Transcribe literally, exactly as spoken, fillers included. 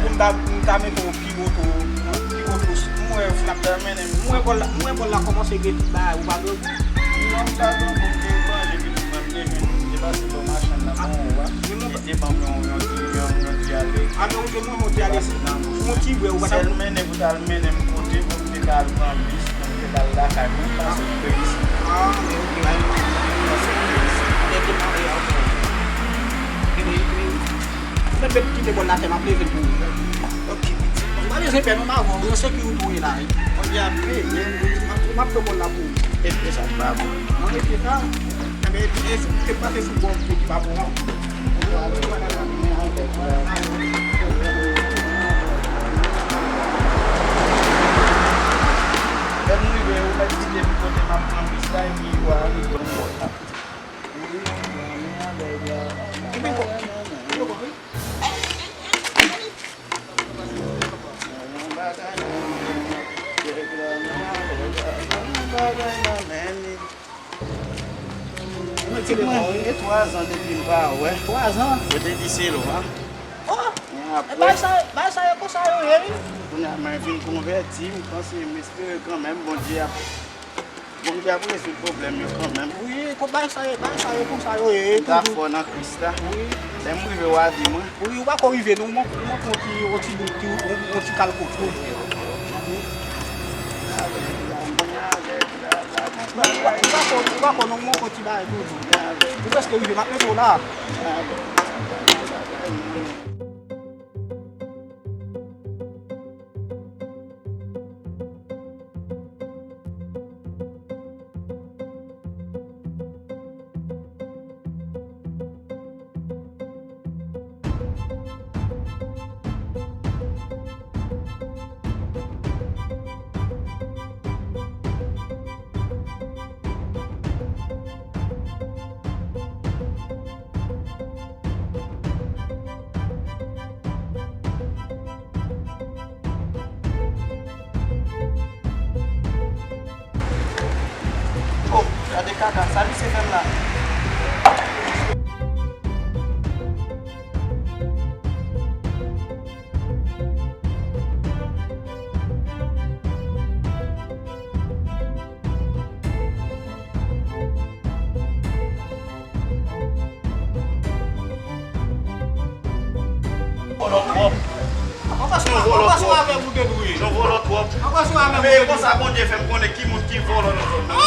pou m ta, m ta mete w pi wo tou, pi wo tou. M wè frap la mennen m. M wè bòl la, m wè bòl la kòmanse gen ti bagay, ou pa grangou. Non, m pa grangou, m te manje pitit mwen, m te jwenn, m te pase bò machann nan, bon, ou a, li te ban m yon, yon ti, yon, yon ti ale. A, men ou te manje yon ti ale, yon ti bwè, ou pa ta. Sèl mennen pou t al mennen m kote pou m te ka al pran bis, pou m te ka al lakay mwen, paske m te isi. Ah, ok. Paske m te isi. Mwen menm kite bòl la, m ap leve pou ou. Ok, pitit. Ou pa bezwen pè non, m avè w, se ki ou tou ye la, wi. Kounye a, m peye, m ap, m ap pran bòl la pou ou. Epi sa pa bon. Mwen mete sa. Enben, epi, e, e pa se sou bò ki pa bon. Lè m rive, ou mèt kite m kote m ap pran bis la, epi w a rive yon bòl la. Epi, Pitit mwen, e twazan depi m pa wè. Twazan? Yo te di se lwa. Oh! Men apre, bagay sa, bagay sa yo konsa yo ye, wi. Kounye a, mwen vin konvèti, m panse, m espere kanmenm Bondye ap Bondye ap rezoud pwoblèm yo kanmenm. Wi, kon bagay sa yo, bagay sa yo konsa yo ye. M ta fò nan Kris la. Wi. Lè m rive, w a di mwen. Wi, ou pa ko rive, non, ou montre yon ti, yon ti, yon ti kal kote. Ou pa konn non, mwen konn ti bagay toujou. Ou prèske rive, m ap mete w la. Oh, gade kaka, sa misye fè m la. Vòlò twòp. Mwen kwè se, mwen kwè se avè w ou debouye. Jan vòlò twòp. Mwen kwè se avè w ou debouye. Men konsa Bondye fè m konnen ki moun ki vòlò nan zòn nan.